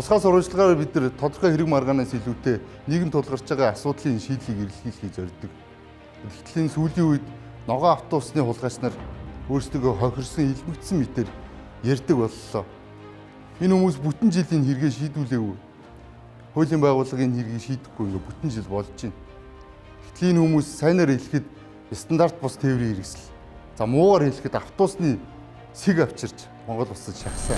Тусгай сурвалжлагаар бид нар тодорхой хэрэг маргаанаас илүүтэй нийгэм тулгарч байгаа асуудлын шийдлийг эрэлхийлэхийг зорддог. Тэгтэл энэ сүүлийн үед ногоон автобусны хулгайч нар өөрсдөө хохирсон, илмэгдсэн мэтэр ярьдаг боллоо. Энэ хүмүүс бүтэн жилийн хэрэгээ шийдвүлээгүй. Хуулийн байгууллагын хэргийг шийдэхгүй ингээ бүтэн жил болж байна. Гэтэл энэ хүмүүс сайнаар хэлэхэд стандарт бус тээврийн хэрэгсэл. За муугаар хэлэхэд автобусны сэг авчирч Монгол улсад шахсан.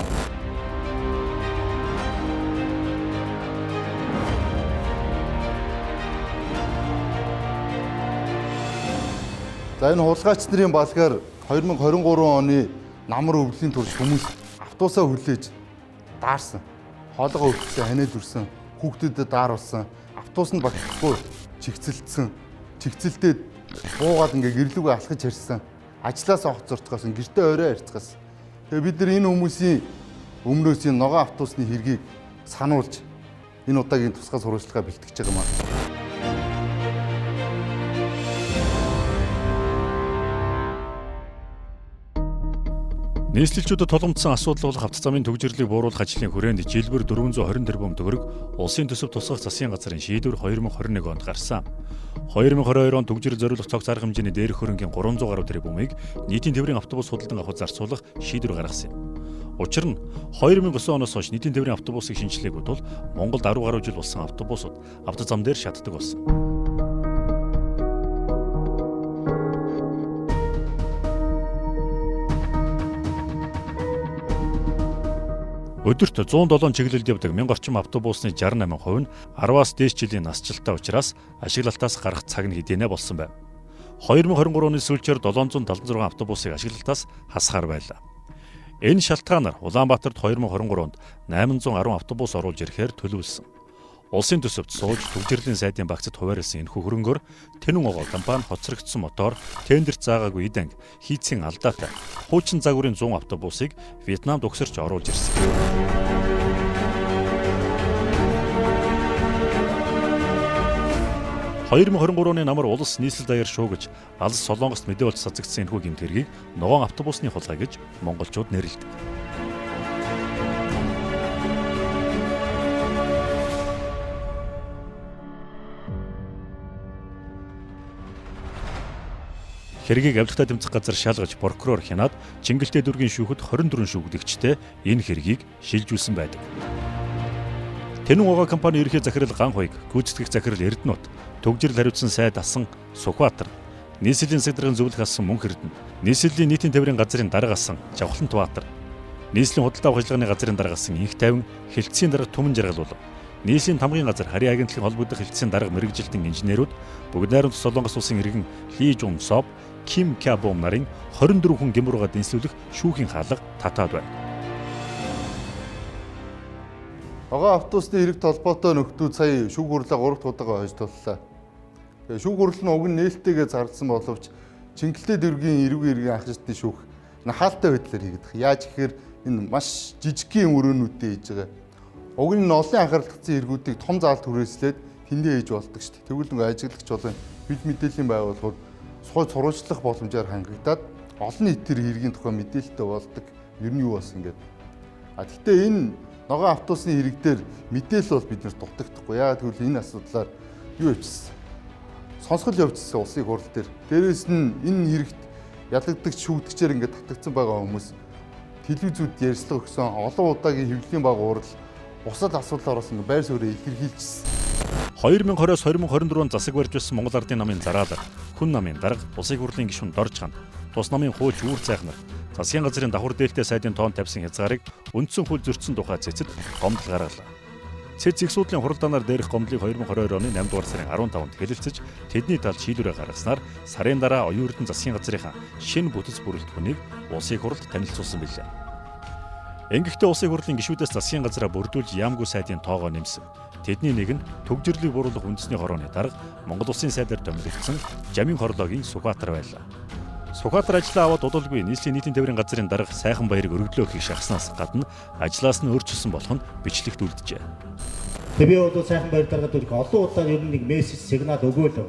За энэ хулгайч нарын балгаар 2023 оны намар өвлийн турш хүмүүс автобусаа хүлээж даарсан. Хоолойгоо өвдсөн, ханиад үрсэн, хүүхдүүдэд дааруулсан, автобус нь багтахгүй чигцэлдсэн. Чигцэлдээд буугаад ингээ гэрлүүгээ алхаж харьсан. Ажлаас огцорцгоос гэртээ орой харьцгаас. Тэгээ бид нар энэ хүмүүсийн өмнөөс энэ ногоон автобусны хэргийг сануулж энэ удаагийн тусгай сурвалжлагаа бэлтгэж байгаа юм аа. Нийслэлчүүдэд тулгамдсан асуудал болох авто замын төгжрлийг бууруулах ажлын хүрээнд жилбэр 420 тэрбум төгрөг улсын төсөв тусгах засгийн газрын шийдвэр 2021 онд гарсан. 2022 онд төгжрөл зориулах цогц арга хэмжээний дээрх хөрөнгийн 300 гаруй тэрбумыг нийтийн тээврийн автобус худалдан авахд зарцуулах шийдвэр гаргасан юм. Учир нь 2009 оноос хойш нийтийн тээврийн автобусыг шинжилээгүй тул Монголд 10 гаруй жил болсон автобусууд авто зам дээр шатдаг болсон. Өдөрт 107 чиглэлд явдаг 1000 орчим автобусны 68% нь 10-аас дээш жилийн насжилттай учраас ашиглалтаас гарах цаг нь хэдийнэ болсон байв. 2023 оны сүүлчээр 776 автобусыг ашиглалтаас хасахаар байлаа. Энэ шалтгаанаар Улаанбаатарт 2023 онд 810 автобус оруулж ирэхээр төлөвлөсөн. Улсын төсөвт сууж төгжрлийн сайдын багцад хуваарлсан энэхүү хөрөнгөөр Тэнүн огоо компани хоцрогдсон мотор, тендерт заагаагүй эд анги, хийцийн алдаатай хуучин загварын 100 автобусыг Вьетнамд угсарч оруулж ирсэн. 2023 оны намар улс нийслэл даяар шуугиж алс Солонгост мэдээ болж сазагдсан энэхүү гэмт хэргийг ногоон автобусны хулгай гэж монголчууд нэрлэдэг. Хэргийг авилгатай тэмцэх газар шалгаж прокурор хянаад Чингэлтэй дүүргийн шүүхэд 24 шүүгдэгчтэй энэ хэргийг шилжүүлсэн байдаг. Тэнүн огоо компани ерөнхий захирал Ганхуйг, гүйцэтгэх захирал Эрдэнэт, төгжрөл хариуцсан сайд асан Сүхбаатар, нийслэлийн засаг даргын зөвлөх асан Мөнх Эрдэнэ, нийслэлийн нийтийн тээврийн газрын дарга асан Жавхлант Баатар, нийслэлийн худалдаа авах ажиллагааны газрын дарга асан Инх Тайван, хэлтсийн дарга Түмэн Жаргал болов. Нийслэлийн тамгын газар Харийн агентлагийн холбогдох хэлтсийн дарга мэргэжилтэн инженерүүд бүгд найрамдах Солонгос улсын иргэн Ли Жун Соб, Ким Кябом нарын 24 хүн гэмрууга дэнслүүлэх шүүхийн хаалга татаад байна. Ногоон автобусны хэрэг толботой нөхдүүд сая шүүх хурлаа 3 дахь удаага хойж туллаа. Тэгээ шүүх хурал нь уг нь нээлттэйгээ зарласан боловч Чингэлтэй дүүргийн эрүүгийн иргэн анхаарчдын шүүх хаалтай байдлаар хийгдэх. Яаж гэхээр энэ маш жижигхэн өрөөнүүдтэй хийж байгаа. Уг нь олон анхаарал татсан эргүүдийг том заалд хүрээслээд тэндээ хийж болдог шүү дээ. Тэгвэл нөгөө ажиглагч болон бил мэдээллийн байгууллагууд сууж сурвалжлах боломжоор хангагдаад олон нийтээр хэргийн тухай мэдээлэлтэй болдог. Ер нь юу болсон гэдэг. А тэгтээ энэ ногоон автобусны хэрэг дээр мэдээлэл бол бид нарт дутагдахгүй. Яагаад гэвэл энэ асуудлаар юу явчихсан? Сонсгол явчихсан улсын хурал дээр. Дээрээс нь энэ хэрэгт ялагдагч шүүгдэгчээр ингээд татагдсан байгаа хүмүүс телевизүүд ярьцлага өгсөн олон удаагийн хэвлэлийн баг урал бусад асуудлаар бас ингээд байр суурь илэрхийлжсэн. 2020-оос 2024 онд засаг барьж байсан Монгол Ардын намын зараалга, хүн намын дарга, улсын хурлын гишүүн Доржхан, тус намын хууч Үүр цайхнар, засгийн газрын давхар дээлтэй сайдын тоон тавьсан хязгаарыг үндсэн хууль зөрчсөн тухай цэцэд гомдол гаргалаа. Цэц их суудлын хуралдаанаар дээрх гомдлыг 2022 оны 8 дугаар сарын 15-нд хэлэлцэж тэдний талд шийдвэрээ гаргаснаар сарын дараа оюун эрдэнэ засгийн газрынхаа шинэ бүтэц бүрэлдэхүүнийг улсын хурлд танилцуулсан билээ. Ингэхдээ улсын хурлын гишүүдээс засгийн газраа бүрдүүлж яамгүй сайдын тоогоо нэмсэн. Тэдний нэг нь төгжрлийг бууруулах үндэсний хорооны дарга Монгол улсын сайдаар томилогдсон Жамин хорлоогийн Сүхбаатар байлаа. Сүхбаатар ажлаа аваад удалгүй нийслэлийн нийтийн тээврийн газрын дарга Сайхан Баярыг өргөдлөө гэхийг шахснаас гадна ажлаас нь өөрчилсөн болох нь бичлэгт үлджээ. Би одоо Сайхан Баяр даргад олон удаа ер нь нэг мессеж сигнал өгөөл.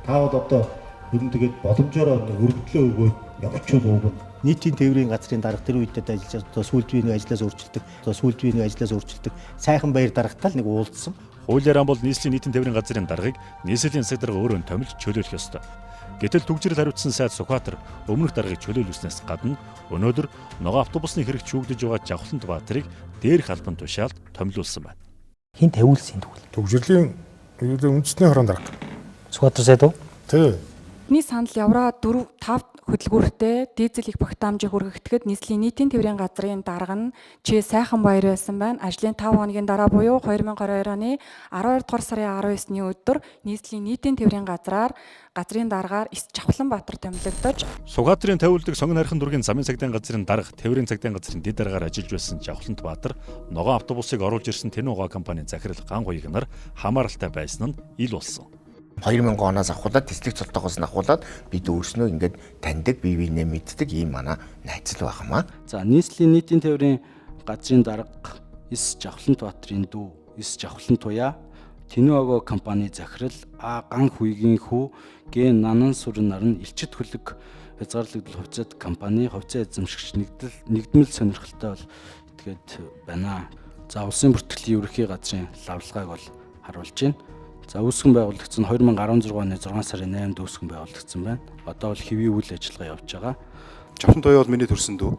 Та бол одоо ер нь тэгээд боломжоор нэг өргөдлөө өгөөд явчихвал өгнө. Нийтийн тээврийн газрын дарга тэр үед ажиллаж одоо сүүлд би нэг ажлаас өөрчилдөг. Одоо сүүлд би нэг ажлаас өөрчилдөг. Сайхан баяр даргатай л нэг уулзсан. Хуулиар бол нийслэлийн нийтийн тээврийн газрын даргаыг нийслэлийн засаг дарга өөрөө томилж чөлөөлөх ёстой. Гэтэл түгжрэл хариуцсан сайд Сүхбаатар өмнөх даргаыг чөлөөлүүлснээс гадна өнөөдөр ногоон автобусны хэрэгт шүүгдэж байгаа Жавхлант Баатарыг дээрх албан тушаалд томилуулсан байна. Хэн тавиулсан тэгвэл? Түгжрэлийн үндэсний хорон дарга. Сүхбаатар сайд уу? Тий. Миний санал Евро 4 5 хөдөлгүүртэй дизель их багтаамжийг хүргэхэд нийслэлийн нийтийн тээврийн газрын дарга нь Ч сайхан баяр байсан байна. Ажлын 5 хоногийн дараа буюу 2022 оны 12 дугаар сарын 19-ний өдөр нийслэлийн нийтийн тээврийн газраар газрын даргаар Эс Жавхланбаатар томилогдож Сүхбаатарын тавиулдаг Сонгон хархан дүүргийн замын цагдaan газрын дарга, тээврийн цагдaan газрын дэд даргаар ажиллаж байсан Жавхлант Баатар ногоон автобусыг оруулж ирсэн Тэнүүга компанийн захирал Ган Хуйг нар хамааралтай байсан нь ил болсон. 2000 оноос ахуулаад тэслэг цолтоогоос нь ахуулаад бид өөрснөө ингээд таньдаг, бие биенээ мэддэг ийм манай найзал байхамаа. За нийслэлийн нийтийн тээврийн газрын дарга Эс Жавхлант Баатрын дүү Эс Жавхлан Туяа, Тэнүүаго компани захирал А Ган Хуйгийн хүү Г Нанан Сүрэн нар нь Элчит хөлөг хязгаарлагдал хувьцаат компани хувьцаа эзэмшигч нэгдмэл сонирхолтой бол итгээд байна. За улсын бүртгэлийн ерөнхий газрын лавлагааг бол харуулж байна. За үүсгэн байгуулагдсан 2016 оны 6 сарын 8-нд үүсгэн байгуулагдсан байна. Одоо бол хэвийн үйл ажиллагаа явж байгаа. Жавхлан Туяа бол миний төрсөн дүү.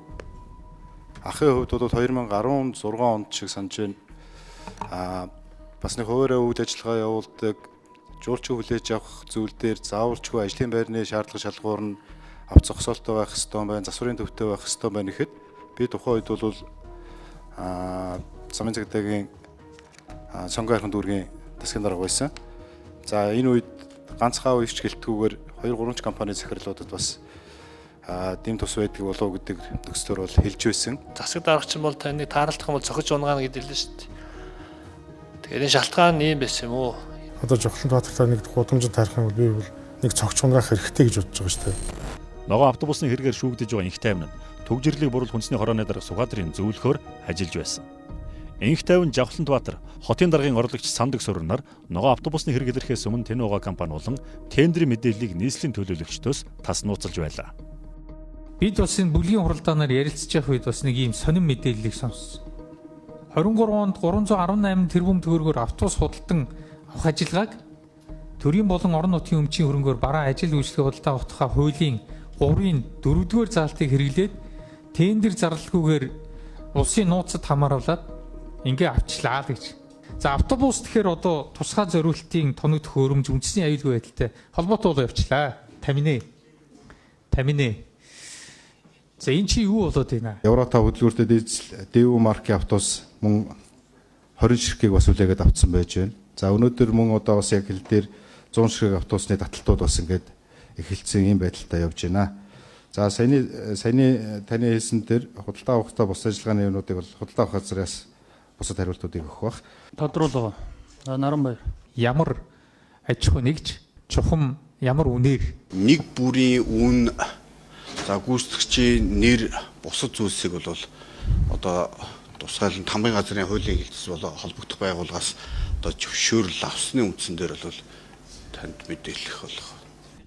Ахын хувьд бол 2016 онд шиг санаж байна. Бас нэг хуваараа үйл ажиллагаа явуулдаг, жуулчин хүлээж авах зүйл дээр заавалчгүй ажлын байрны шаардлага шалгуур нь авц зогсоолтой байх ёстой байна, засварын төвтэй байх ёстой байна гэхэд би тухайн үед бол замын цагдаагийн Сонгон хархан дүүргийн засгийн дарга байсан. За энэ үед ганц хаа үеч гэлтгүүгээр 2 3 ч компани захирлуудад бас дэм тус байдаг болов гэдэг нөхцлөөр бол хэлж байсан. Засаг даргач бол таны тааралдах юм бол цохиж унгаана гэдэг л шүү дээ. Тэгэхээр энэ шалтгаан нь ийм байсан юм уу? Одоо Жавхлант Баатартай нэг гудамжинд таарах юм бол би бол нэг цогч унгаах хэрэгтэй гэж бодож байгаа шүү дээ. Ногоон автобусны хэрэгээр шүүгдэж байгаа инх тайван нь түгжрэлийн бурул хүнсний хорооны дарга Сүхбаатарын зөвлөхөөр ажиллаж байсан. Инх тайван Жавхлант Баатар хотын даргын орлогч Сандаг Сүрэн нар ногоон автобусны хэрэг илэрхээс өмнө Тэнүүга компани болон тендрийн мэдээллийг нийслэлийн төлөөлөгчдөөс тас нууцлж байлаа. Бид бас энэ бүлгийн хуралдаанаар ярилцж явах үед бас нэг ийм сонин мэдээллийг сонссон. 23 онд 318 тэрбум төгрөгөөр автобус худалдан авах ажиллагааг төрийн болон орон нутгийн өмчийн хөрөнгөөр бараа ажил үйлчлэгээ худалдаа авах тухай хуулийн 3-ын 4-р заалтыг хэрэглээд тендер зарлалгүйгээр улсын нууцад хамааруулаад ингээ авчлаа л гэж. За автобус тэгэхээр одоо тусгай зориултын тоног төхөөрөмж үндэсний аюулгүй байдалтай холбоотой болоо явчлаа. Таминэ. Таминэ. За энэ чи юу болоод байна? Евро 5 хөдөлгүүртэй дизель ДВ маркийн автобус мөн 20 ширхгийг бас хүлээгээд авцсан байж байна. За өнөөдөр мөн одоо бас яг хэл дээр 100 ширхэг автобусны таталтууд бас ингээд эхэлсэн ийм байдалтай явж байна. За саяны таны хэлсэн дээр худалдаа авахтаа бус ажиллагааны юмнуудыг бол худалдаа авах газраас бусад хариултуудыг өгөх байх. Тодруулгаа. Наран баяр. Ямар аж ахуй нэгж чухам ямар үнээр нэг бүрийн үн за гүйцэтгэгчийн нэр бусад зүйлсийг бол одоо тусгайлан тамгын газрын хуулийн хэлтс болоо холбогдох байгууллагаас одоо зөвшөөрөл авсны үндсэн дээр бол танд мэдээлэх болох.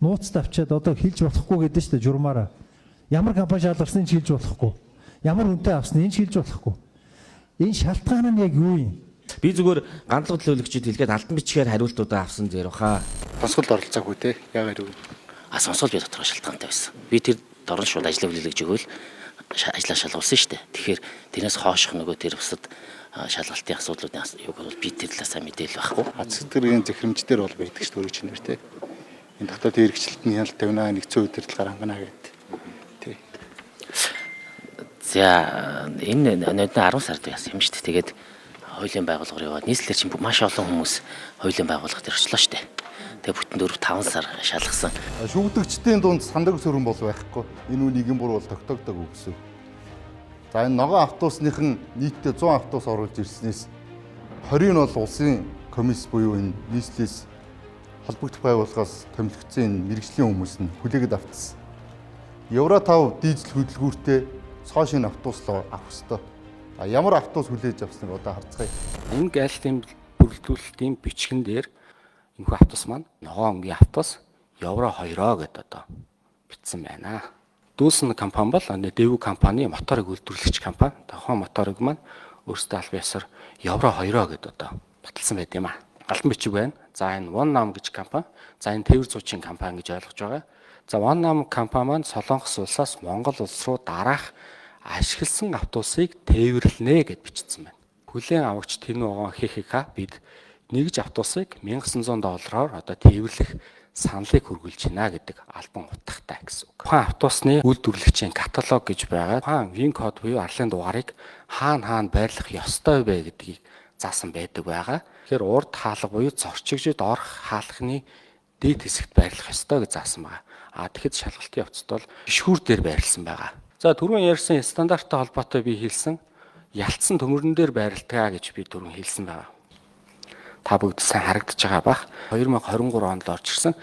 Нууцд авчиад одоо хэлж болохгүй гэдэг нь шүү дээ журмаараа. Ямар компани шалгарсныг ч хэлж болохгүй. Ямар үнэтэй авсныг ч хэлж болохгүй. Энэ шалтгаан нь яг юу юм? Би зүгээр гандлага төлөөлөгчд хэлгээд алдан бичгээр хариултуудаа авсан дээр баха. Сонсгол оролцоогүй те. Яагаад гэвэл сонсгол би тодорхой шалтгаантай байсан. Би тэр дорн шууд ажлаа хүлээлгэж өгөөл ажлаа шалгуулсан шүү дээ. Тэгэхээр тэрнээс хооших нөгөө тэр бусад шалгалтын асуудлуудын юг бол би тэр талаас мэдээлэл байхгүй. Засаг тэргийн зэхрэмждэр бол байдаг шүү дээ чинээр те. Энэ дотоод хэрэгчлэлт нь хяналт тавина, нэгдсэн удирдал гаргана гэдэг. Тий. За энэ нодны 10 сард яасан юм шүү дээ. Тэгээд хуулийн байгууллагаар яваад нийслэлээр чинь маш олон хүмүүс хуулийн байгууллага дээр очлоо шүү дээ. Тэгээ бүтэн 4-5 сар шалгасан. Шүүгдэгчдийн дунд сандаг сүрэн бол байхгүй. Энэ үн нэгэн бур бол тогтоогдог үг гэсэн. За энэ ногоон автобусныхан нийтдээ 100 автобус оруулж ирснээс 20 нь бол улсын комисс буюу энэ нийслэлээс холбогдох байгууллагаас томилогдсон энэ мэрэгжлийн хүмүүс нь хүлээгээд автсан. Евро 5 дизель хөдөлгүүртэй цоо шинэ автобус л авах ёстой. А ямар автобус хүлээж авсныг одоо харцгаая. Энэ гайлтын бүрэлдүүлэлтийн бичгэн дээр энэхүү автобус маань ногоон өнгийн автобус Евро 2-оо гэдээ одоо бичсэн байна. Дүүлсэн компани бол Дэвүү компани моторыг үйлдвэрлэгч компани. Тухайн моторыг маань өөрсдөө аль биесээр Евро 2-оо гэдээ одоо баталсан байт юм а. Галдан бичиг байна. За энэ One Nam гэж компани. За энэ тээвэр зуучийн компани гэж ойлгож байгаа. За One Nam компани маань Солонгос улсаас Монгол улс руу дараах ашигласан автобусыг тээвэрлэнэ гэд бичсэн байна. Хүлээн авагч Тэнүү огоон ХХК бид нэгж автобусыг $1900 одоо тээвэрлэх саналыг хүргүүлж байна гэдэг албан утгатай гэсэн үг. Тухайн автобусны үйлдвэрлэгчийн каталог гэж байгаа. Тухайн VIN код буюу арлын дугаарыг хаана хаана байрлах ёстой вэ гэдгийг заасан байдаг байгаа. Тэгэхээр урд хаалга буюу зорчигчид орох хаалганы дээд хэсэгт байрлах ёстой гэж заасан байгаа. А тэгэхэд шалгалтын явцад бол бишгүүр дээр байрлсан байгаа. За түрүүн ярьсан стандарттай холбоотой би хэлсэн ялцсан төмөрн дээр байрладаг гэж би түрүүн хэлсэн байгаа. Та бүгд сайн харагдаж байгаа бах. 2023 онд л орж ирсэн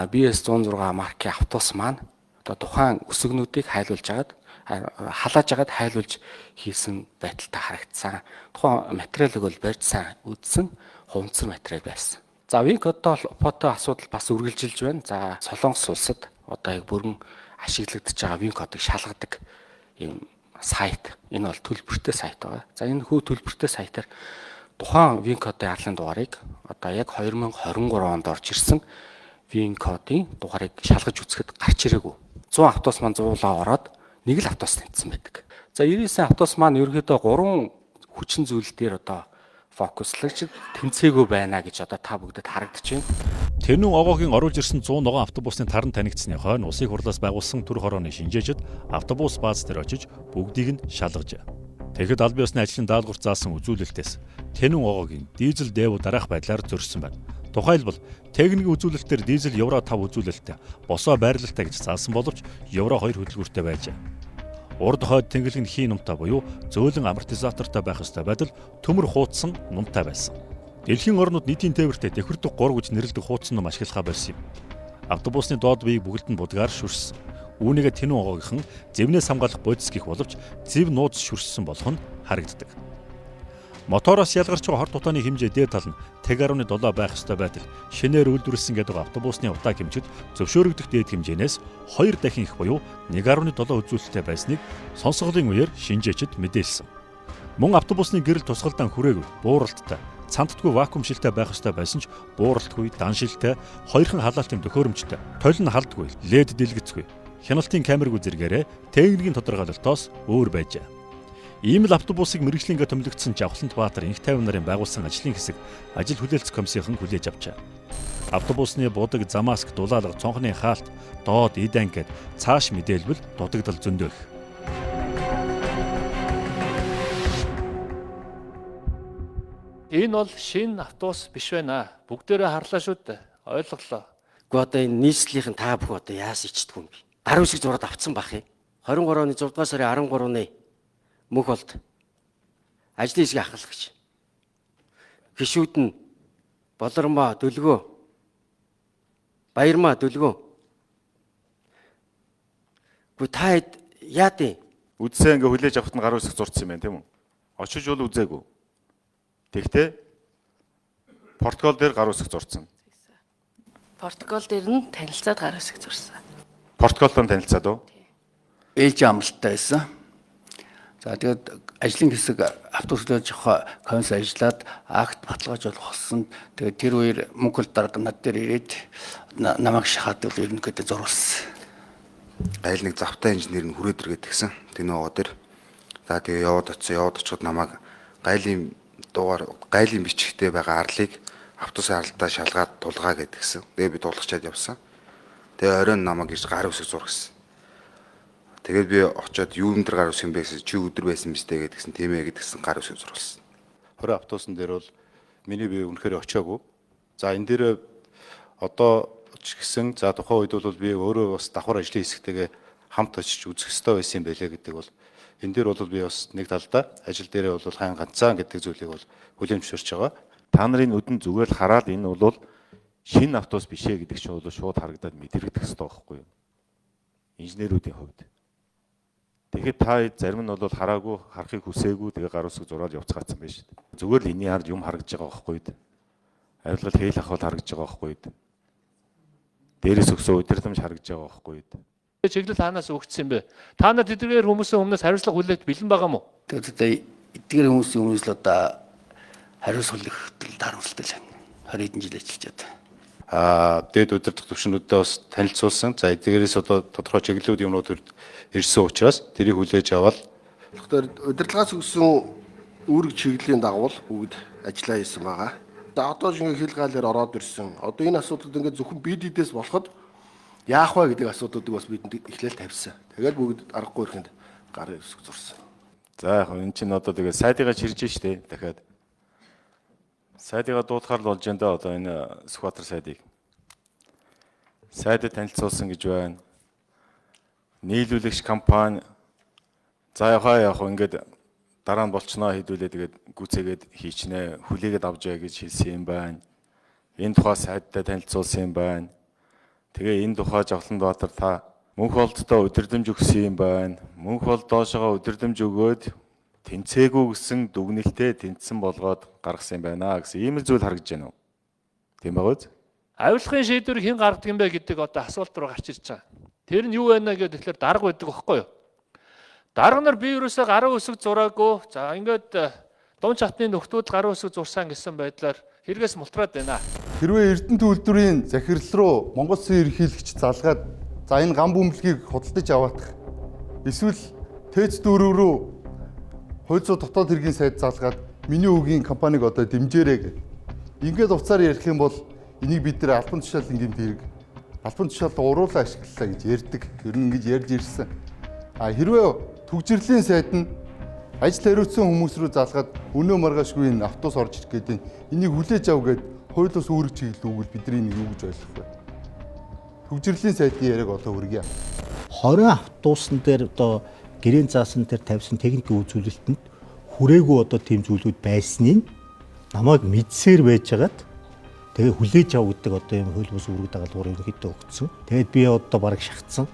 BS 106 маркийн автобус маань одоо тухайн өсгөнүүдийг хайлуулж агаад халааж агаад хайлуулж хийсэн байдалтай харагдсан. Тухайн материалыг бол барьж сайн үдсэн хуванцар материал байсан. За VIN кодтой холбоотой асуудал бас үргэлжилж байна. За Солонгос улсад одоо яг бүрэн ашиглагдаж байгаа VIN кодыг шалгадаг юм сайт. Энэ бол төлбөртэй сайт байгаа. За энэ хүү төлбөртэй сайтаар тухайн VIN кодын арлын дугаарыг одоо яг 2023 онд орж ирсэн VIN кодын дугаарыг шалгаж үзэхэд гарч ирээгүй. 100 автобус маань 100-аа ороод нэг л автобус тэнцсэн байдаг. За 99 автобус маань ерөнхийдөө 3 хүчин зүйл дээр одоо фокуслаж тэнцээгүй байна гэж одоо та бүгдэд харагдаж байна. Тэнүүн огоогийн оруулж ирсэн 100 ногоон автобусны таран танигдсны хойно улсын хурлаас байгуулсан төр хорооны шинжээчд автобус бааз дээр очиж бүгдийг нь шалгажээ. Тэгэхэд аль биесны ажлын даалгавар заасан үзүүлэлтээс Тэнүүн огоогийн дизель Дэвүү дараах байдлаар зөрсөн байна. Тухайлбал техникийн үзүүлэлтээр дизель Евро 5 үзүүлэлттэй, босоо байрлалтай гэж заасан боловч Евро 2 хөдөлгүүртэй байжээ. Урд хойд тэнгэлэг нь хий нумтай буюу зөөлөн амортизатортой байх ёстой байдал төмөр хуудсан нумтай байсан. Дэлхийн орнууд нийтийн тээвэртээ тэхвэрдэг 3 гэж нэрлэдэг хуудсан ном ашиглахаа болсон юм. Автобусны доод биеийг бүгд нь будгаар шүрсэн. Үүнийгээ Тэнүүн огоогийнхан зэвнээс хамгаалах бодис гих боловч зэв нууц шүрссэн болох нь харагддаг. Мотороос ялгарч байгаа хор тутааны хэмжээ дээд тал нь 1.7 байх ёстой байтал шинээр үйлдвэрлэсэн гэдэг автобусны утаа хэмжид зөвшөөрөгдөх дээд хэмжээнээс 2 дахин их буюу 1.7 үзүүлэлттэй байсныг сонсголын үеэр шинжээчд мэдээлсэн. Мөн автобусны гэрэл тусгалдаан хүрээгүй, бууралттай, цандтгүй вакуум шилтэй байх ёстой байсан ч бууралтгүй, дан шилтэй, хоёрхан халаалтын төхөөрөмжтэй, толь нь халдгүй, лед дэлгэцгүй, хяналтын камергүй зэргээрээ техникийн тодорхойлолтоос өөр байжээ. Ийм л автобусыг мэргэжлэнгээ томилогдсон Жавхлант Баатар инх тайван нарын байгуулсан ажлын хэсэг ажил хүлээлцэх комиссийнхан хүлээж авчээ. Автобусны будаг, замаск, дулаалга, цонхны хаалт, доод, эд анги гэд цааш мэдээлбэл дутагдал зөндөө их. Энэ бол шинэ автобус биш байна. Бүгдээрээ харлаа шүү дээ. Ойлголоо. Гэхдээ одоо энэ нийслэлийн та бүхэн одоо яас ичдэг юм бэ? Гар үсэг зураад авцсан бах юм. 23 оны 6 дугаар сарын 13-ны мөнх болд ажлын хэсгийг ахлагч гишүүд нь Болормоо Дөлгөө Баярмаа Дөлгөө. Гү та яад юм? Үдсээ ингээ хүлээж авахт нь гар үсэг зурцсан юм байна тийм үү? Очиж бол үзээгүй. Тэгтээ протокол дээр гар үсэг зурцсан. Протокол дээр нь танилцаад гар үсэг зурсан. Протоколтой танилцаад уу? Ээлжийн амралттай байсан. За тэгээд ажлын хэсэг автобус хүлээж авах комисс ажиллаад акт баталгаажуулах болсон. Тэгээд тэр үеэр мөнхөл дарга над дээр ирээд намайг шахаад бол ерөнхийдөө зурулсан. Айл нэг завтай инженер нь хүрээд иргээд тэгсэн. Тэнүү огоо дээр. За тэгээ яваад очсон. Яваад очиход намайг гайлын дугаар гайлын бичгтээ байгаа арлыг автобусын аралтаа шалгаад тулгаа гэдгсэн. Тэгээ би тулгачаад явсан. Тэгээ оройн намайг ирж гар үсэг зур гэсэн. Тэгээд би очиод юун дээр гар үсэг юм бэ гэсэн чи өдөр байсан биз дээ гэдгсэн. Тийм ээ гэдгсэн гар үсэг зурласан. 20 автобусан дээр бол миний би үнэхээр очиагүй. За энэ дээр одоо ч гэсэн за тухайн үед бол би өөрөө бас давхар ажлын хэсэгтэйгээ хамт очиж үзэх ёстой байсан юм байлээ гэдэг бол энэ дээр бол би бас нэг талдаа ажил дээрээ бол хайн ганцаан гэдэг зүйлийг бол хүлээн зөвшөөрч байгаа. Та нарын нүдэн зүгээр л хараад энэ бол шинэ автобус биш ээ гэдэг чинь бол шууд харагдаад мэдрэгдэх ёстой байхгүй юу? Инженерүүдийн хувьд. Тэгэхэд та зарим нь бол хараагүй, харахыг хүсээгүй тэгээ гар үсэг зураад явцгаацсан байж шүү дээ. Зүгээр л энэний ард юм харагдаж байгаа байхгүй юу? Авилгал хээл ахвал харагдаж байгаа байхгүй юу? Дээрээс өгсөн удирдамж харагдаж байгаа байхгүй юу? Чиглэл хаанаас өгөгдсөн юм бэ? Та нар тэдгээр хүмүүсийн өмнөөс хариуцлага хүлээх бэлэн байгаа мó? Тэгээд одоо эдгээр хүмүүсийн өмнөөс л одоо хариуцлага хүлээх тарамсалтай л байна. 20 хэдэн жил ажиллаж байгаа. Дээд удирдах түвшнүүдэд бас танилцуулсан. За эдгээрээс одоо тодорхой чиглэлүүд юмнууд ирсэн учраас тэрийг хүлээж аваад тэгэхээр удирдлагаас өгсөн үүрэг чиглэлийн дагуу бүгд ажиллаа хийсэн байгаа. За одоо шинэ хил гаалаар ороод ирсэн. Одоо энэ асуудлууд ингээд зөвхөн БДД-ээс болоход яах вэ гэдэг асуудлуудыг бас бидэнд эхлээл тавьсан. Тэгээд бүгд аргагүй ирэхэд гар өсөг зурсан. За яг энэ чинь одоо тэгээд сайдыгаа чирж штэ дахиад. Сайдыгаа дуудахаар л болж байна да одоо энэ Сүхбаатар сайдыг. Сайдад танилцуулсан гэж байна. Нийлүүлэгч компани за яхаа яг ингээд дараа нь болчноо хэдүүлээ тэгээд гүцээгээд хийчнэ хүлээгээд авч яа гэж хэлсэн юм байна. Энэ тухай сайдтай танилцуулсан юм байна. Тэгээ энэ тухай Жавхланбаатар та мөнх болдтой өдөрдөмж өгсөн юм байна. Мөнх бол доошогоо өдөрдөмж өгөөд тэнцээгүй гэсэн дүгнэлтээ тэнцсэн болгоод гаргасан юм байна гэсэн ийм л зүйл харагдаж байна уу? Тийм байгаа үз? Авилгын шийдвэрийг хэн гаргадаг юм бэ гэдэг одоо асуулт руу гарч ирж байгаа. Тэр нь юу байна гэдэг тэгэхээр дарга байдаг байхгүй юу? Дарга нар би ерөөсөө гарын үсэг зураагүй. За ингээд дуун чатны нөхдүүд гарын үсэг зурсан гэсэн байдлаар хэрэгээс мултраад байна. Хэрвээ Эрдэнэ үйлдвэрийн захирал руу Монгол Улсын ерөнхийлөгч залгаад за энэ гам бөмбөлгийг худалдаж аваадах эсвэл ТЭЦ дөрөв рүү хууль зүйн дотоод хэргийн сайд залгаад миний үгийн компаниг одоо дэмжээрэй гэх. Ингээд уцаар ярих юм бол энийг бид нар албан тушаалын гэмт хэрэг, албан тушаалд уруулаа ашиглалаа гэж ярьдаг. Ер нь ингэж ярьж ирсэн. А хэрвээ түгжрэлийн сайд нь ажил хариуцсан хүмүүс рүү залгаад өнөө маргаашгүй энэ автобус орж ирэх гэдэг энийг хүлээж ав гэд хууль ус үүрэг чиглэл өгвөл бидний нэг юу гэж ойлгох вэ? Түгжрэлийн сайдын яриаг одоо хүргье. 20 автобусан дээр одоо гэрийн заасан дээр тавьсан техникийн үзүүлэлтэнд хүрээгүй одоо тийм зүйлүүд байсныг намайг мэдсээр байжгаад тэгээ хүлээж ав гэдэг одоо юм хууль бус үүрэг дагалдвар ерөнхийдөө өгсөн. Тэгээд би одоо бараг шахацсан.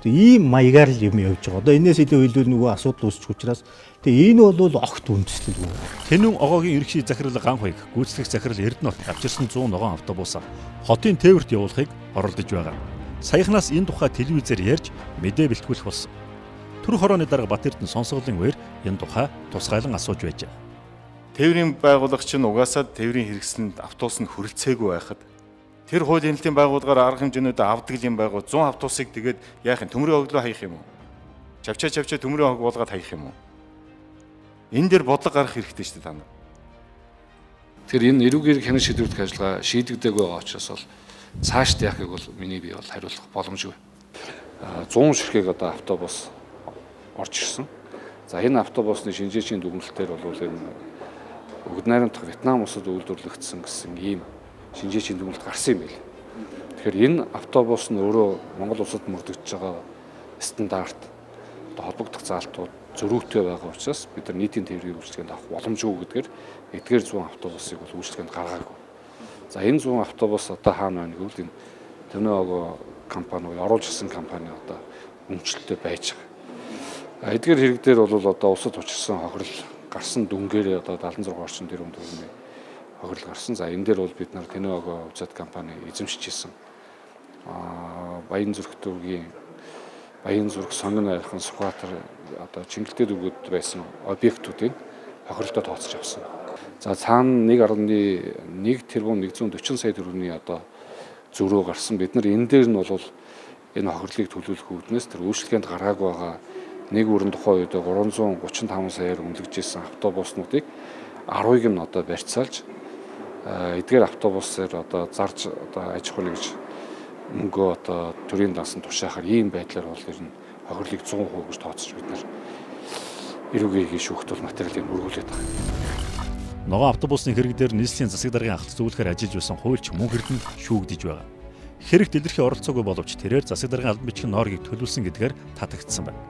Тэгээ ийм маягаар л юм явж байгаа. Одоо энэс илүү хэлбэл нөгөө асуудал үүсчих учраас тэгээ энэ бол огт үндэслэлгүй. Тэнүүн огоогийн ерөнхий захирал Ганхуйг гүйцэтгэх захирал Эрдэнэт авчирсан 100 ногоон автобусаа хотын тээвэрт явуулахыг оролдож байгаа. Саяхнаас энэ тухай телевизээр ярьж мэдээ бэлтгүүлэх болсон. Төрөх хорооны дарга Бат-Эрдэнэ сонсголын үеэр энэ тухай тусгайлан асууж байжээ. Тээврийн байгууллага чинь угаасаа тээврийн хэрэгслэнд автобус нь хүрэлцээгүй байхад тэр хууль хяналтын байгууллагаар арга хэмжээнүүд авдаг юм байгуу 100 автобусыг тэгээд яах юм төмрийн хоглоо хаях юм уу? Чавчаа чавчаа төмрийн хог буулгаад хаях юм уу? Энэ дээр бодлого гаргах хэрэгтэй шүү дээ та нар. Тэгэхээр энэ эрүүгээр хянан шийдвэрлэх ажиллагаа шийдэгдээгүй байгаа учраас бол цаашд яахыг бол миний бие бол хариулах боломжгүй. 100 ширхэг одоо автобус орж ирсэн. За энэ автобусны шинжээчийн дүгнэлтээр бол энэ Өгд найрамдах Вьетнам улсад үйлдвэрлэгдсэн гэсэн ийм шинжээчийн дүгнэлт гарсан юм байл. Тэгэхээр энэ автобус нь өөрөө Монгол улсад мөрдөгдөж байгаа стандарт одоо холбогдох заалтууд зөрүүтэй байгаа учраас бид нар нийтийн тээврийн үйлчилгээнд авах боломжгүй гэдгээр эдгээр 100 автобусыг бол үйлчилгээнд гаргаагүй. За энэ 100 автобус одоо хаана байна гэвэл энэ Тэнэ огоо компани оруулж ирсэн компани одоо өмчлөлтөй байж байгаа. Эдгээр хэрэг дээр бол одоо улсад учирсан хохирол гарсан дүнгээрээ одоо 76 орчим тэрбум төгрөгийн хохирол гарсан. За энэ дээр бол бид нар Тэнэ огоо увзад компани эзэмшиж исэн. Баян зүрх дүүргийн Баян зүрх, Сонгон найрхан, Сүхбаатар одоо Чингэлтэй дүүргүүд байсан объектуудыг хохиролтой тооцож авсан. За цаана 1.1 тэрбум 140 сая төгрөгийн одоо зөрүү гарсан. Бид нар энэ дээр нь бол энэ хохирлыг төлөвлөх үүднээс тэр үйлчлэгээнд гаргаагүй байгаа нэг өрн тухайн үед 335 саяар үнэлэгдэжсэн автобуснуудыг 10-ыг нь одоо барьцаалж эдгээр автобусаар одоо зарж одоо аж ахуйн гэж мөнгөө одоо төрийн дансан тушаахаар ийм байдлаар бол ер нь хохирлыг 100% гэж тооцож бид нар эрүүгийн шүүхт бол материалыг өргүүлээд байгаа. Ногоон автобусны хэрэг дээр нийслэлийн засаг даргын ахлах зөвлөхөөр ажиллаж байсан хуульч мөнх эрдэнэ шүүгдэж байгаа. Хэрэгт илэрхий оролцоогүй боловч тэрээр засаг даргын албан бичгийн нооргийг төлөвлөсөн гэдгээр татагдсан байна.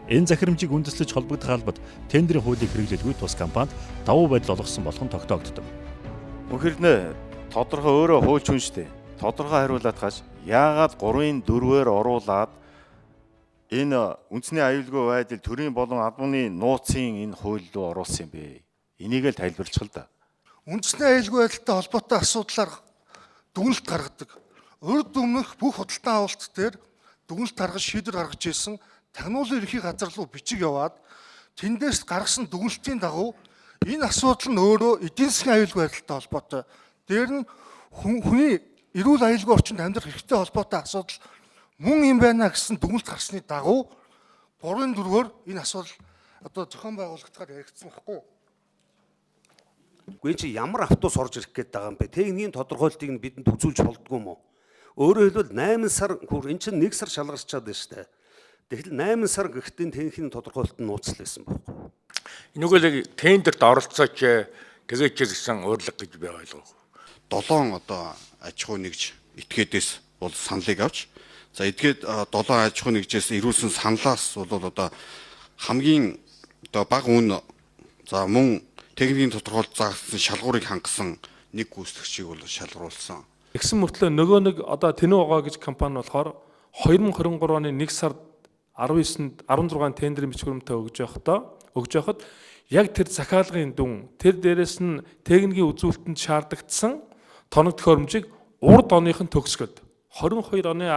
Энэ захирамжийг үндэслэж холбогдох албад тендерийн хуулийг хэрэглэлгүй тус компанид давуу байдал олгосон болох нь тогтоогддог. Мөнх эрдэнэ тодорхой өөрөө хуульч хүн шүү дээ. Тодорхой хариулаад хаш яагаад 3-ын 4-ээр оруулаад энэ үндэсний аюулгүй байдал төрийн болон албаны нууцын энэ хууль руу оруулсан юм бэ? Энийг л тайлбарлах л да. Үндэсний аюулгүй байдалтай холбоотой асуудлаар дүгнэлт гаргадаг. Урд өмнөх бүх худалдан авалт дээр дүгнэлт гаргаж шийдвэр гаргаж ирсэн тагнуулын ерхий газар руу бичиг яваад тэндээс гаргасан дүгнэлтийн дагуу энэ асуудал нь өөрөө эдийн засгийн аюулгүй байдалтай холбоотой. Дээр нь хүний эрүүл аюулгүй орчинд амьдрах хэрэгтэй холбоотой асуудал мөн юм байна гэсэн дүгнэлт гарсны дагуу 3-4-оор энэ асуудал одоо зохион байгуулагдахаар яригдсан байхгүй юу? Үгүй чи ямар автобус орж ирэх гээд байгаа юм бэ? Техникийн тодорхойлтыг нь бидэнд үзүүлж болдгоо юм уу? Өөрөөр хэлбэл 8 сар энэ чинь 1 сар шалгарчаад байна шүү дээ. Тэгэхээр 8 сар гэхдээ техникийн тодорхойлолт нь нууцлал байсан байхгүй. Энэгээр л тендерт оролцооч тэгээч гэсэн урилга гэж би ойлгов. 7 одоо аж ахуй нэгж этгээдээс бол саналыг авч за этгээд 7 аж ахуй нэгжээс ирүүлсэн саналаас бол одоо хамгийн одоо бага үн за мөн техникийн тодорхойлолт заасан шалгуурыг хангасан нэг гүйцэтгэгчийг бол шалгаруулсан. Тэгсэн мөртлөө нөгөө нэг одоо Тэнүү огоо гэж компани болохоор 2023 оны 1 сард 19-нд 16 тендерийн бичиг баримтаа өгж байхад яг тэр захиалгын дүн тэр дээрэс нь техникийн үзүүлэлтэнд шаардагдсан тоног төхөөрөмжийг урд оных нь төгсгöd 22 оны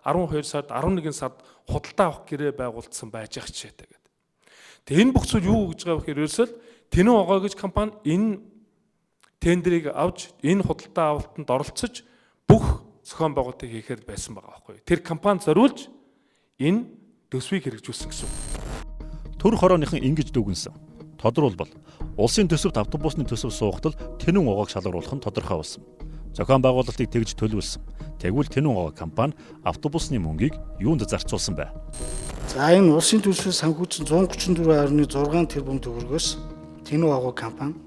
12 сард 11 сард худалдаа авах гэрээ байгуулсан байж ах жишээтэй гэдэг. Тэгээ энэ бүх зүйл юу гэж байгаа вэ гэхээр ерөөсөө Тэнүү огоо гэж компани энэ тендерийг авч энэ худалдаа авалтанд оролцож бүх зохион байгуулалтыг хийхээр байсан байгаа байхгүй. Тэр компани зориулж энэ төсвийг хэрэгжүүлсэн гэсэн үг. Төр хорооныхан ингэж дүгнсэн. Тодруулбал улсын төсөвт автобусны төсөв суухтал Тэнүүн огоог шалгаруулах нь тодорхой болсон. Зохион байгуулалтыг тэгж төлөвлөсөн. Тэгвэл Тэнүүн огоо компани автобусны мөнгийг юунд зарцуулсан бэ? За энэ улсын төсвөөс санхүүжсэн 134.6 тэрбум төгрөгөөс Тэнүү огоо компани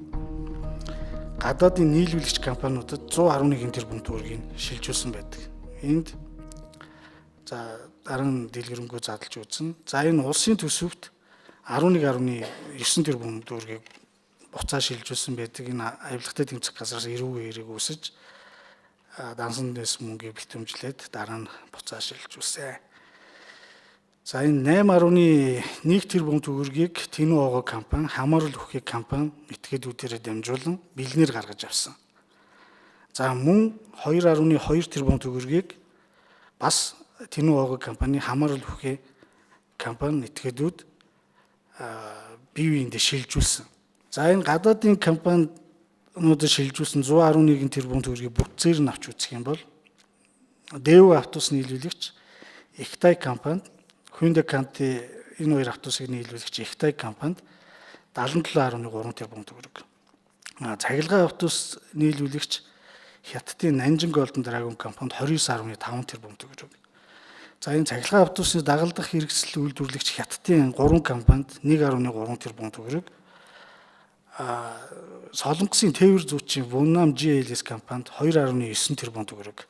гадаадын нийлүүлэгч компаниудад 111 тэрбум төгрөгийг шилжүүлсэн байдаг. Энд за дараа нь дэлгэрэнгүй задлж үзсэн. За энэ улсын төсөвт 11.9 тэрбум төгрөгийг буцаа шилжүүлсэн байдаг. Энэ авилгатай тэмцэх газраас эрүүг эрэг үүсэж дансан дэс мөнгийг битэмжлээд дараа нь буцаа шилжүүлсэн. За энэ 8.1 тэрбум төгрөгийг Тэнүү огоо компани, Хамаарал үхий компани этгээдүүдээрээ дамжуулан бэлнээр гаргаж авсан. За мөн 2.2 тэрбум төгрөгийг бас Тэнүү огоо компани, Хамаарал үхий компани этгээдүүд бие биендээ шилжүүлсэн. За энэ гадаадын компаниудад шилжүүлсэн 111 тэрбум төгрөгийг бүтцээр нь авч үзэх юм бол Дэвүү автобус нийлүүлэгч Ихтай компанид Hyundai Canti энэ хоёр автобусыг нийлүүлэгч Ихтай компанид 77.3 тэрбум төгрөг. Цахилгаан автобус нийлүүлэгч Хятадын Nanjing Golden Dragon компанид 29.5 тэрбум төгрөг. За энэ цахилгаан автобусны дагалдах хэрэгсэл үйлдвэрлэгч Хятадын 3 компанид 1.3 тэрбум төгрөг. Солонгосын тээвэр зүйчийн Wonnam GLS компанид 2.9 тэрбум төгрөг.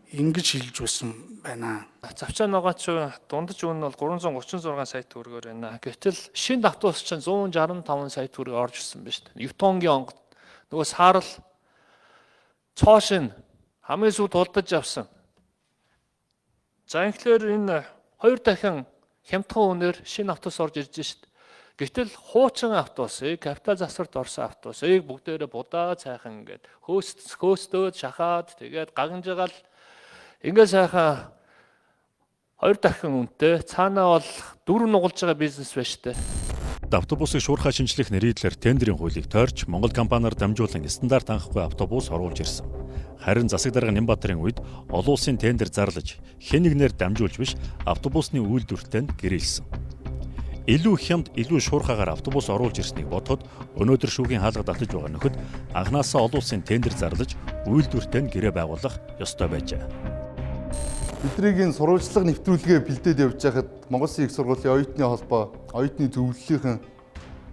Ингэж шилжүүлсэн байна. Завчаа ногооч дундаж үн нь бол 336 сая төгрөгөөр байна. Гэтэл шинэ автобус чинь 165 сая төгрөг орж ирсэн байна шүү дээ. Ютонгийн онгод нөгөө саарал цоошин хамгийн сүүлд худалдаж авсан. За инхлээр энэ хоёр дахин хямдхан үнээр шинэ автобус орж ирж шүү дээ. Гэтэл хуучин автобусыг, капитал засварт орсон автобусыг бүгдээрээ будаа цайхан ингээд хөөстөөд шахаад тэгээд гагнжгаал ингээд сайхан хоёр дахин үнэтэй цаанаа бол дөрөв нугалж байгаа бизнес байна шүү дээ. Автобусыг шуурхай шинжлэх нэрийдлэр тендерийн хуулийг тойрч Монгол компаниар дамжуулан стандарт хангахгүй автобус оруулж ирсэн. Харин засаг дарга Нямбатрын үед олон улсын тендер зарлаж хэн нэгнээр дамжуулж биш автобусны үйлдвэртэй нь гэрээлсэн. Илүү хямд, илүү шуурхаагаар автобус оруулж ирснийг бодоход өнөөдөр шүүхийн хаалга татаж байгаа нөхөд анхнаасаа олон улсын тендер зарлаж үйлдвэртэй нь гэрээ байгуулах ёстой байжээ. Бидний энэ сурвалжлага нэвтрүүлгээ бэлдээд явж байхад Монгол Улсын их сургуулийн оюутны холбоо, оюутны зөвлөлийнхэн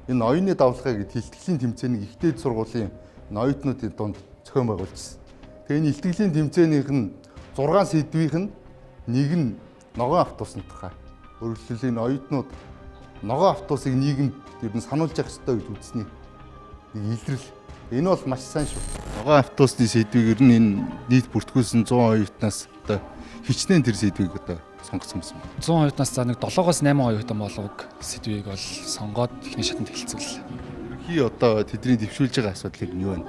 энэ оюуны давлгаа гэд илтгэлийн тэмцээнийг ихтэй сургуулийн энэ оюутнуудын дунд зохион байгуулжсэн. Тэгээ энэ илтгэлийн тэмцээнийх нь 6 сэдвийнх нь нэг нь ногоон автобусны тухай. Өөрөөр хэлбэл энэ оюутнууд ногоон автобусыг нийгэмд ер нь сануулж явах ёстой гэж үзсний нэг илрэл. Энэ бол маш сайн шүү. Ногоон автобусны сэдвийг ер нь энэ нийт бүртгүүлсэн 100 оюутнаас одоо хичнээн тэр сэдвийг одоо сонгосон байсан. 100 оюутнаас за нэг 7-оос 8 оюутан болов сэдвийг бол сонгоод эхний шатанд хэлэлцүүллээ. Ерөнхий одоо тэдний дэвшүүлж байгаа асуудлыг нь юу вэ?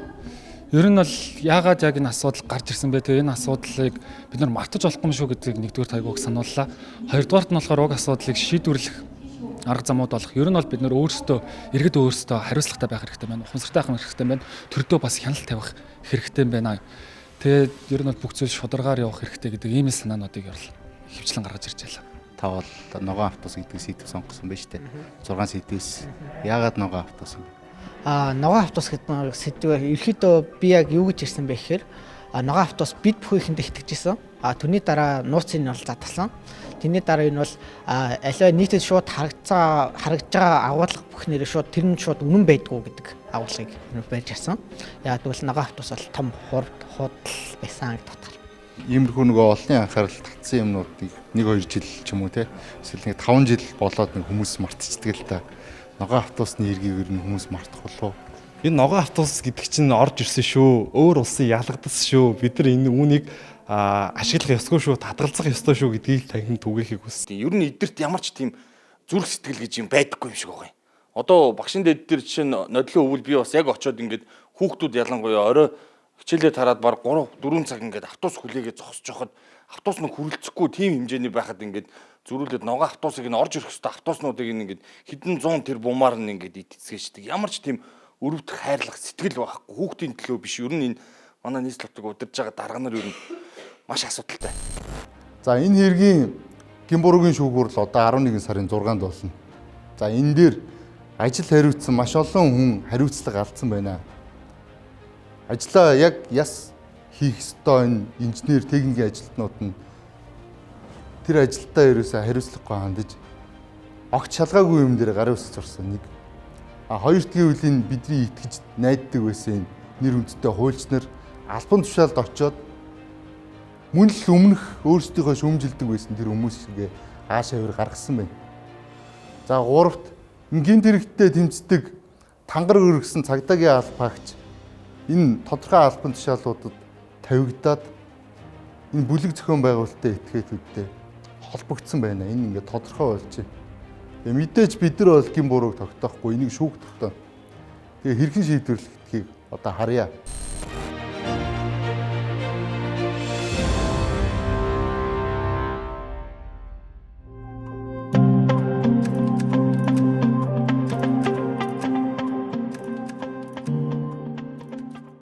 Ер нь бол яагаад яг энэ асуудал гарч ирсэн бэ? Тэгээ энэ асуудлыг бид нар мартаж болохгүй юм шүү гэдгийг нэгдүгээр тайгууг санууллаа. Хоёрдугаарт нь болохоор уг асуудлыг шийдвэрлэх арга замууд болох. Ер нь бол бид нар өөрсдөө иргэд өөрсдөө хариуцлагатай байх хэрэгтэй байна. Ухамсартай байх хэрэгтэй байна. Төрдөө бас хяналт тавих хэрэгтэй байна. Тэгээд ер нь бол бүх зүйл шударгаар явах хэрэгтэй гэдэг ийм санаануудыг ер нь хөвчлэн гаргаж ирж байлаа. Та бол ногоон автобус гэдэг сэдв сонгосон байна шүү дээ. 6 сэдвээс яагаад ногоон автобус юм бэ? Ногоон автобус гэдэг сэдвээр ерөөхдөө би яг юу гэж ирсэн бэ гэхээр ногоон автобус бид бүхэндээ итгэж исэн. Түүний дараа нууцын нь бол задарсан. Тэрний дараа энэ бол аливаа нийтэд шууд харагдж байгаа агуулга бүх нэрээ шууд тэр нь шууд үнэн байдгүй гэдэг агуулгыг барьж ирсэн. Яг тэгвэл ногоон автобус бол том худал байсан гэдэг утгаар. Иймэрхүү нөгөө олонний анхаарал татсан юмнуудыг 1-2 жил ч юм уу те эсвэл нэг 5 жил болоод нэг хүмүүс мартчихдаг л та. Ногоон автобусны эргийг ер нь хүмүүс мартах болов. Энэ ногоон автобус гэдэг чинь орж ирсэн шүү. Өөр улсын ялгадсан шүү. Бид нар энэ үүнийг ашиглах ёсгүй шүү, татгалзах ёстой шүү гэдгийг танхим түгээхийг хүссэн. Ер нь эдгэрт ямар ч тийм зүрх сэтгэл гэж юм байдаггүй юм шиг байгаа юм. Одоо багшин дэд дээр жишээ нь нодлон өвөл би бас яг очиод ингээд хүүхдүүд ялангуяа орой хичээлээ тараад баг 3 4 цаг ингээд автобус хүлээгээ зогсож байхад автобус нь хүрэлцэхгүй тийм хэмжээний байхад ингээд зөрүүлээд ногоон автобусыг нь орж ирэх ёстой автобуснуудыг ингээд хэдэн зуун тэр бумаар нь ингээд итцгээшдэг. Ямар ч тийм өрөвдөх хайрлах сэтгэл байхгүй. Хүүхдийн төлөө биш. Ер нь энэ манай нийслэл хотыг удирж байгаа дарга нар ер нь маш асуудалтай. За энэ хэргийн Гимбургийн шүүгүүр л одоо 11 сарын 6-нд болно. За энэ дээр ажил хариуцсан маш олон хүн хариуцлага алдсан байна. Ажлаа яг яс хийх ёстой энэ инженер, техникийн ажилтнууд нь тэр ажилдаа ерөөсөө хариуцлагагүй хандаж огт шалгаагүй юм дээр гарын үсэг зурсан нэг. А хоёр дахь үеийн бидний итгэж найддаг байсан нэр хүндтэй хуульч нар албан тушаалд очиод мөн л өмнөх өөрсдийнхөө шүүмжилдэг байсан тэр хүмүүс шигээ аашаа хөр гаргасан байна. За гуравт гинт хэрэгтээ тэмцдэг тангар өргөсөн цагдаагийн албаагч энэ тодорхой албан тушаалуудад тавигдаад энэ бүлэг зохион байгуулалтын этгээдүүдтэй холбогдсон байна. Энэ ингээд тодорхой болж байна. Тэгээ мэдээж бид нар бол гин бурууг тогтоохгүй, энийг шүүх тогтооно. Тэгээ хэрхэн шийдвэрлэхдгийг одоо харъя.